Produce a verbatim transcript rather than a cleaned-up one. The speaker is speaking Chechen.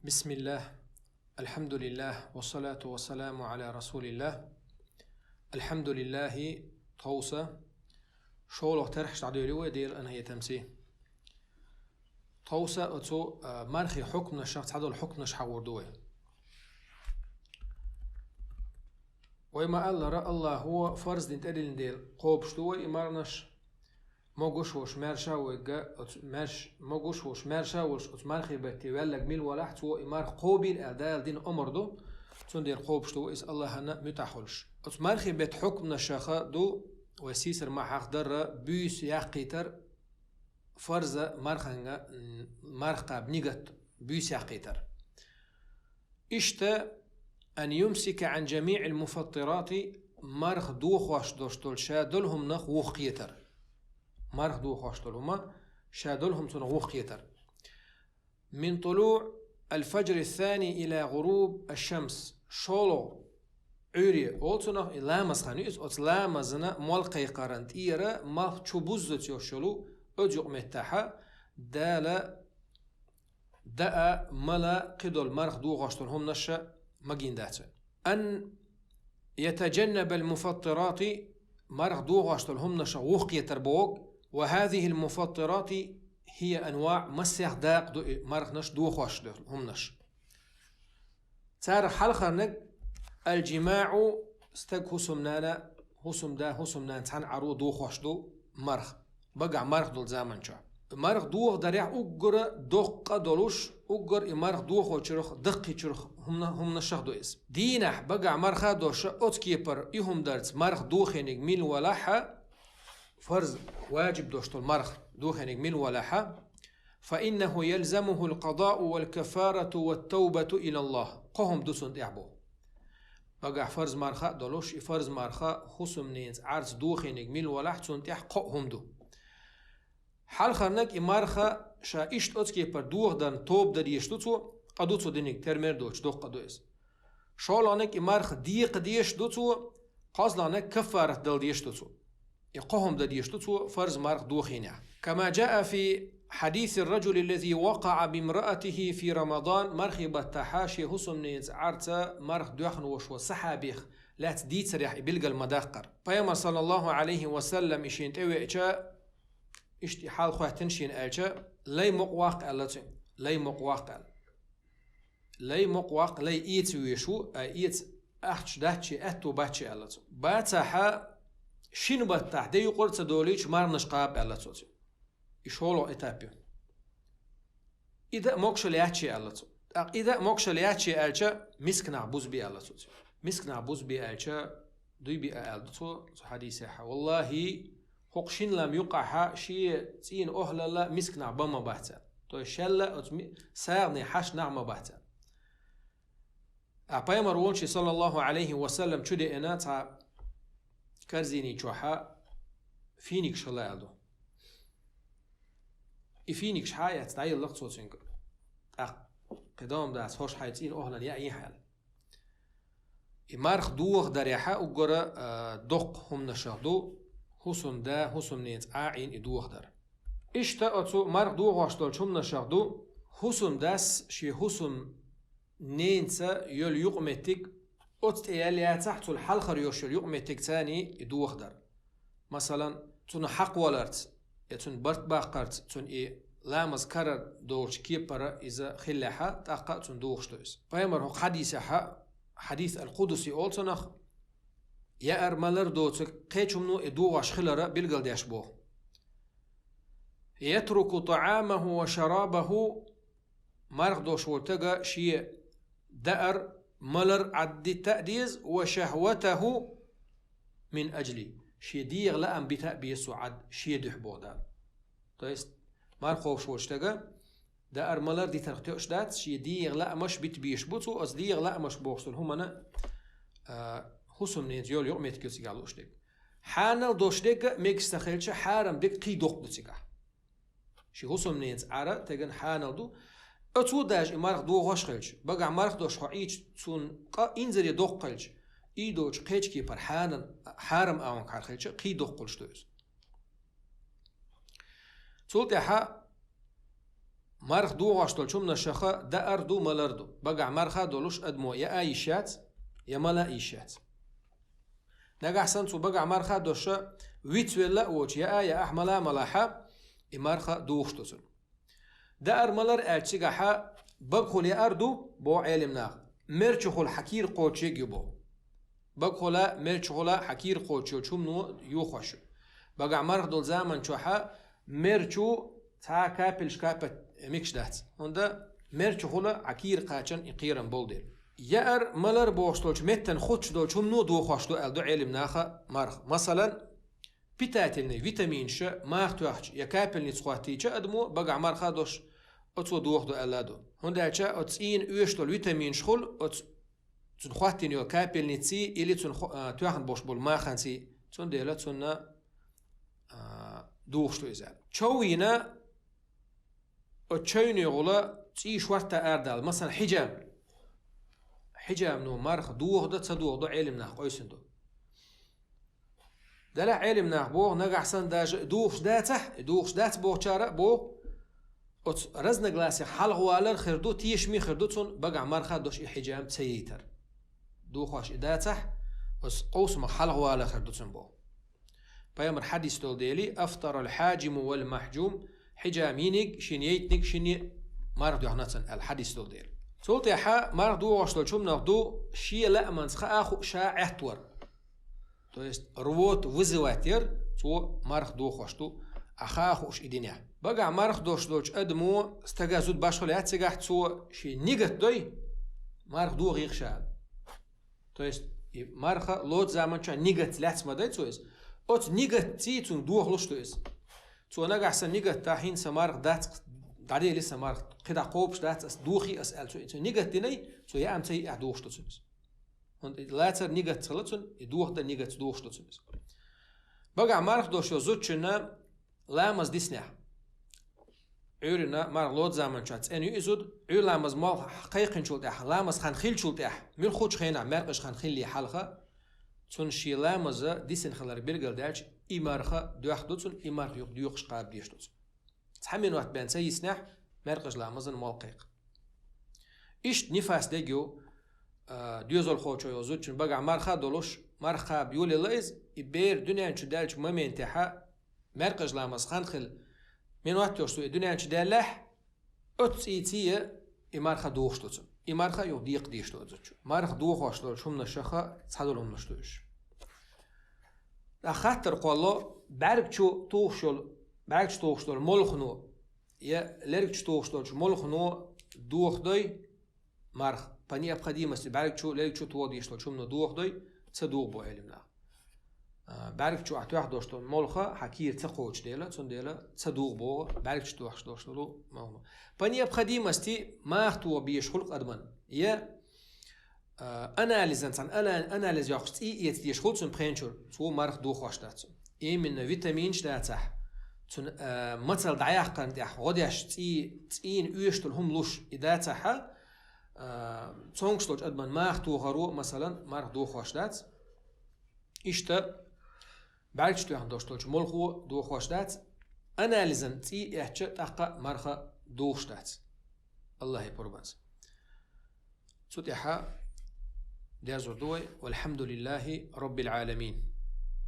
بسم الله، الحمد لله، والصلاة والسلام على رسول الله. الحمد لله, тховса, шолгӀа терхьаш дӀадоьлий вай Делан къинхетамца. Тховса оцу, а, мархий хьукманашах цхьадолу хьукманаш хьахор ду вай. Вай ма-аллара, АллахӀа фарз дина тӀедиллина дела кхобуш ду вай и марханаш, могуш волуш маьрша а вайга, оцу маьрш-, могуш волуш маьрша а волуш оцу мархий батте ваьлларг мила валахь, цо и марха кхобийла аьлла Дала дина омра ду, цундела кхобуш ду вай иза АллахӀана муьтӀахь хуьлуш. Оцу мархий беттан хьукманашах ду вай сийсара ма хьахдарра буьйса яккхийтар, фарза марханга, м, марха кхаба нигат буьйса яккхийтар. Иштта, أن يمسك عن جميع المفطرات, марха дохош долуш долу ша долу хӀуманах вухкхетар. Марха дохош долу хӀума, ша долу хӀума цунах вухкхетар. من طلوع الفجر الثاني إلى غروب الشمس. ШолгӀа Ӏуьйре олу цунах, и ламаз хан ю иза, оцу ламазна мол кхайкхаран тӀера малх чу буззуц йолуш йолу оцу юкъаметтахьа Дала даа, мала, кхидолу марха дохош долу хӀуманаш магийна дац вайн. أن يتجنب المفطرات, марха дохош долу хӀуманашах вухкхетар боху, وهذه المفطرات هي أنواع, массех дакъа ду и марханаш дохош долу хӀуманаш. Царах хьалхарниг الجماع, стаг хӀусамнана, хӀусамда, хӀусамнана цхьаьна Ӏаро дохош ду марха. Багахь марха долу заман чохь. Марха дохадарехь уггара доккха а долуш, уггар и марха дохочуьрах, даккхийчуьрах хӀумна-, хӀуманашах ду иза. Дийнахь багахь марха а долуш, оцу кепара и хӀума дарца марха дохийниг мила валахьа, фарз, ваджиб долуш долу марха дохийниг мила валахьа, فإنه يلزمه القضاء والكفارة والتوبة إلى الله. Кхо хӀума ду цунна тӀехь боху. Багахь фарз марха а долуш, и фарз марха хӀусамненца Ӏарца дохийниг мила валахь, цунна тӀехь кхо хӀума ду. Хьалхарниг и марха ша иштта оцу кепара дохадарна тоба дан дезаш ду цо, къа ду цо диниг, тера-мера доцуш доккха къа ду иза. ШолгӀаниг и марха декха дезаш ду цо, кхозлагӀниг каффарат дала дезаш ду цо. И кхо хӀума дан дезаш ду цо фарз марха дохийнехь. كما جاء في حديث الرجل الذي وقع بامرأته في رمضان, мархий баттахьа шен хӀусамненца Ӏарца марха доьхна волуш волу сахьабех лаьцна дийцарехь и билгал ма-даккхара. Пайхамар, саллаллаху Ӏалайхи ва саллам, и шена тӀевеача, иштта и хьал хоьттина шена аьлча, лай мукъа ваккха аьлла цуьнга. Лай мукъа ваккха аьлла. Лай мукъа ваккха, лай эца везаш ву, а эца ахча дац шен, аьтто бац шен аьлла цо. Бацахьа, шина баттахь де юкъара а ца долийча, марханаш кхаба аьлла цо цуьнга. И шолгӀа этап ю. И дан могушалла яц шен аьлла цо. ТӀаккха и дан могушалла яц шен аьлча, мисканах бузбе аьлла цо цуьнга. Мисканах бузбе аьлча, дуй биа аьлла ду цо, цу хьадисехьа. Валлахи, хӀокху шина лам юкъахьа шен цӀийнан охӀлалла мисканах бан ма бац аьлла. То есть шелла оцу ми-, сагӀане хьашт нах ма бац аьлла. А пайхамар волчу, саллаллаху Ӏалайхи ва саллам, чудеана цхьа корзини чохьа финикаш хила аьлла ду. И финикаш хьа а эцна, дӀаелларх цо цуьнга. ТӀаккха кхидолу дац, хӀорш хьайн цӀийнан охӀлан яа йихьа аьлла. И марха дохадарехьа уггара, а, доккха хӀуманашах ду, хӀусамда, хӀусамненца Ӏа а Ӏийна и дохадар. Иштта оцу марха дохош долчу хӀуманашах ду, хӀусамдас шен хӀусамненца йолу юкъаметтиг, оцу тӀе ял яцахь, цул хьалхара йолуш йолу юкъаметтиг царний и дохадар. Масалан, цунна хьакхаваларца, я цунна барт баккхарца, цунна и ламаз карар долчу кепара иза хиллехьа, тӀаккха а цунна дохуш ду иза. Пайхамар хӀокху хьадисехьа, хьадис ал-Къудси олу цунах, яар-малар доцург кхечу хӀумано и дохош хилара билгалдеш боху. يترك طعامه وشرابه, марха дохуш волу стага шен даар, малар Ӏаддита а деза, وشهوته من أجلي, шен дегӀан лаам бита а беза цо Ӏад, шен дуьхьа боху Дала. То есть, марха кхобуш волчу стага даар-малар дитарх тоьаш дац, шен дегӀан лаамаш бита безаш бу цо, оцу дегӀан лаамаш бохуш долу хӀумана, а, хӀусамненца йолу юкъаметтиг ю цигахь лууш дерг. Хьанал долуш дерг а мегаш ца хилча, хьарам дерг кхин доккха ду цигахь. Ши хӀусамненца Ӏара теган хьанал ду. Оцо даже и марха дохош хилча, багахь марха дош хьо Ӏийча, цунна къа инзаре доккха хилча, и доцу кхечу кепара хьанан, хьарам агӀонга хьара хилча, кхин доккхалуш ду иза. Цул тӀаьхьа Марха дохош долчу хӀуманашха даар ду, малар ду. Багахь марха долуш адамо яа йиш яц, я мала йиш яц. Нагахь санна цо багахь марха долуш вицвелла а воцуш яа, яахь, мала а малахь, и марха дохуш ду цунна. Даар, малар аьлча цигахь багахула яар ду, боху Ӏелам наха, мерчухула хьан кийра кхочуш ерг ю боху. Багахула, мерчухула хьан кийра кхочуш йолчу хӀумано йохош ю. Багахь марха долу заман чохь мерчу цхьа капельш капать мегаш дац. ХӀунда мерчухула хьан кийра кхачан и кхерам болу дела. Яар, малар бохуш долчу меттана хуттуш долчу хӀумано дохош ду аьлла ду Ӏелам наха марха. Масалан, питательный витаминаш маха тоьхча я капельница хӀоттийча адамо багахь марха долуш, оцо дохадо аьлла ду. ХӀунда аьлча оцу цӀийнан оьшуш долу витаминашхула оцу цунна хӀоттийна йолу капельниций или цунна хо-, а, тоьхна болуш болу маханций, цундела цунна, а, дохуш ду иза. Чов йина, оцу чевнехула цӀий шортта арадала, масалан, хьиджам. Хьиджамно марха дохадо, ца дохадо, Ӏелам наха къийсина ду. Делахь Ӏелам наха боху, нагахь санна даже и дохуш дацахь, и дохуш дац бохучара а боху, оцу разногласих хьалхавалар хир ду, тешаме хир ду цунна багахь марха долуш и хьиджам ца яйтар. Дохош и дацахь, оцу къовсамах хьалхавалар хир ду цунна боху. Пайхамар хьадис долу дели, «أفطر الحاجم والمحجوم», хьиджам йиниг, шена яйтиниг, шена марха доьхна цунна аьлла хьадис долу дела. Цул тӀаьхьа марха дохош долчу хӀуманах ду шен лааманца хаа хууш Ӏеттор. То есть рвоту вызывать яр, цо марха дохош ду, а хаа хууш и динехь. Багахь марха дош долчу адамо, стага зуда башхалла яц цигахь, цо шен нигат дой, марха дохийха ша. То есть и марха лоцу заманчохь нигатца лаьцна ма дай цо иза. Оцу нигатций цунна дохалуш ду иза. Цо нагахь сан нигат дан, хӀинца сан марха дац, дӀадели сан марха, кхидӀа кхобуш дац ас, дохий ас аьлла цо, цо нигат динай, цо яам ца йиъахь дохуш ду цунна иза. ХӀунда и лацар нигатца хила цунна, и дохадан нигатца дохуш ду цунна иза. Багахь марха дош йолу зудчунна ламаз диснехь. Ӏуьйранна марха лоцу заманчохь цӀена ю и зуда, Ӏуьйра ламаз молла кхайкхинчул тӀаьхьа, ламаз хан хиллачул тӀаьхьа, муьлххачу хенахь маьркъаж хан хиллий хьалха, цунна шен ламаза дисина хилар билгалдаьлча, и марха доьхна ду цунна, и марха юха доькъуш кхаба дезаш ду цунна. Цхьа минот бен ца йиснехь, маьркъаж ламазан молла кхайкха. Иштта нифас дерг ю, а, доьзалхочо йолу зудчун багахь марха а долуш, марха кхаба йолаелла иза, и бер дуьнен чу даьллачу моментехьа, маьркъаж ламаз хан хилла, минот йолуш цо и дуьнен чу даьллехь, оцу цӀийций и марха дохуш ду цунна. И марха а юха декха дезаш ду оцу зудчо. Марха дохош долчу хӀуманашха цхьа долу хӀуманаш ду уьш. ТӀаккха хаттар кхолло, бӀаьрг чу тухуш йолу, бӀаьрг чу тухуш долу молхано, я лерг чу тухуш долчу молхано дохадой марха. По необходимости бӀаьрг чу, лерг чу тоха дезаш долчу хӀумано дохадой, ца доху боху Ӏелам наха. А, бӀаьрг чу ахь тоьхна долуш долу молха хьан кийра ца кхочу дела, цундела ца доху боху бӀаьрг чу тоьхна долуш долу молхано. По необходимости маха тоха безаш хуьлу адаман. Я а, анализан, цхьана ана-, анализ йоккхуш цӀий эца дезаш хуьлу цунна пхенчуьра, цо марха дохош дац цунна. Именно витаминаш дацахь, цунна, а, мацалла дӀаяккхарна тӀехь гӀо деш цӀий, цӀийна оьшуш долу хӀума луш и дацахьа, а, цомгуш долчу адаман маха тохаро, масалан, марха дохош дац. Иштта бӀаьрг чу тоьхна долуш долчу молхо дохош дац, анализан цӀий эцча тӀаккха марха дохуш дац. Аллахье пурбанца. Цу тӀехьа дерзор ду вай: «Валхьамдулиллахи Роббил Ӏаламин».